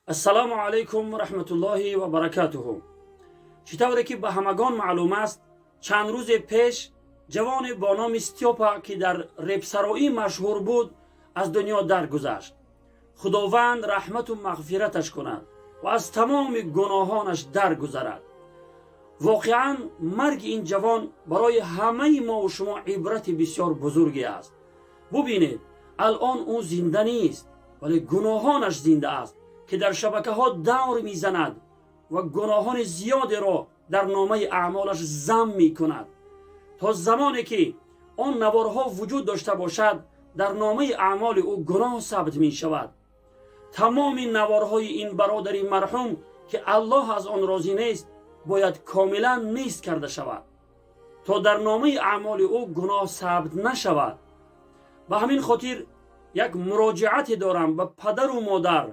Ассалому алайкум ва раҳматуллоҳи ва баракатуҳу. Чӣ тавре ки ба ҳамагон маълум аст, чанд рӯзе пеш ҷавоне бо номи Стёпа, ки дар репсароӣ машҳур буд, аз дунё даргузашт. Худованд раҳмату мағфираташ кунад ва аз тамоми гуноҳонаш даргузарад. Воқеан, марги ин ҷавон барои ҳамаи мову шумо ибрати бисёр бузурге аст. Бубинед, алъон ӯ зинда нест, вале гуноҳонаш зинда аст, ки дар шабакаҳо давр мезанад ва гуноҳони зиёдеро дар номаи аъмолаш зам мекунад. То замоне ки он наворҳо вуҷуд дошта бошад, дар номаи аъмоли ӯ гуноҳ сабт мешавад. Тамоми наворҳои ин бародари марҳум, ки Аллоҳ аз он розӣ нест, бояд комилан нест карда шавад, то дар номаи аъмоли ӯ гуноҳ сабт нашавад. Ба ҳамин хотир як муроҷиате дорам ба падару модар,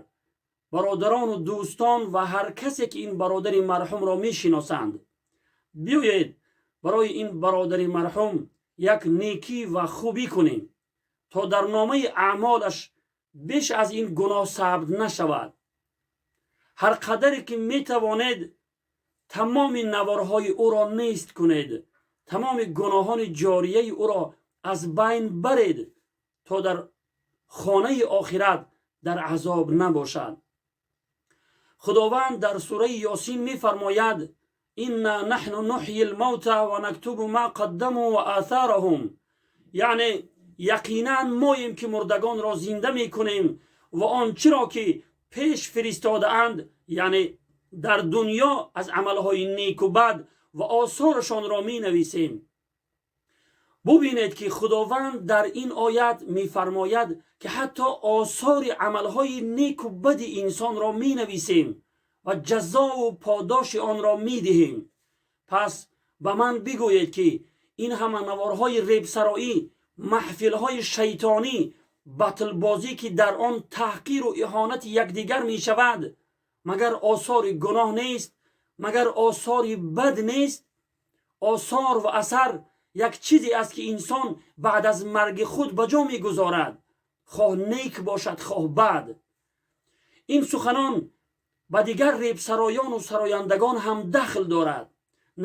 бародарону дӯстон ва ҳар касе, ки ин бародари марҳумро мешиносанд. Биёед, барои ин бародари марҳум як некӣ ва хубӣ кунем, то дар номаи аъмолаш беш аз ин гуноҳ сабт нашавад. Ҳар қадаре ки метавонед, тамоми наворҳои ӯро нест кунед, тамоми гуноҳони ҷорияи ӯро аз байн баред, то дар хонаи охират дар азоб набошад. Худованд дар сураи Ёсин мефармояд: «Инна наҳну нуҳйи лмавта ва нактубу ма қаддаму ва атҳораҳум», яъне яқинан моем, ки мурдагонро зинда мекунем ва он чиро ки пеш фиристодаанд, яъне дар дунё, аз амалҳои неку бад ва осорашонро менависем. Бубинед, ки Худованд дар ин оят мефармояд, ки ҳатто осори амалҳои неку бади инсонро менависем ва ҷазову подоши онро медиҳем. Пас ба ман бигӯед, ки ин ҳама наворҳои репсароӣ, маҳфилҳои шайтонӣ, батлбозӣ, ки дар он таҳқиру иҳонати якдигар мешавад, магар осори гуноҳ нест? Магар осори бад нест? Осор ва асар як чизе аст, ки инсон баъд аз марги худ ба ҷо мегузорад, хоҳ нек бошад, хоҳ бад. Ин суханон ба дигар репсароёну сарояндагон ҳам дахл дорад.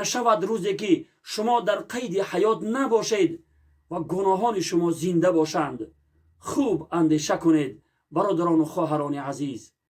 Нашавад рӯзе, ки шумо дар қайди ҳаёт набошед ва гуноҳони шумо зинда бошанд. Хуб андеша кунед, бародарону хоҳарони азиз.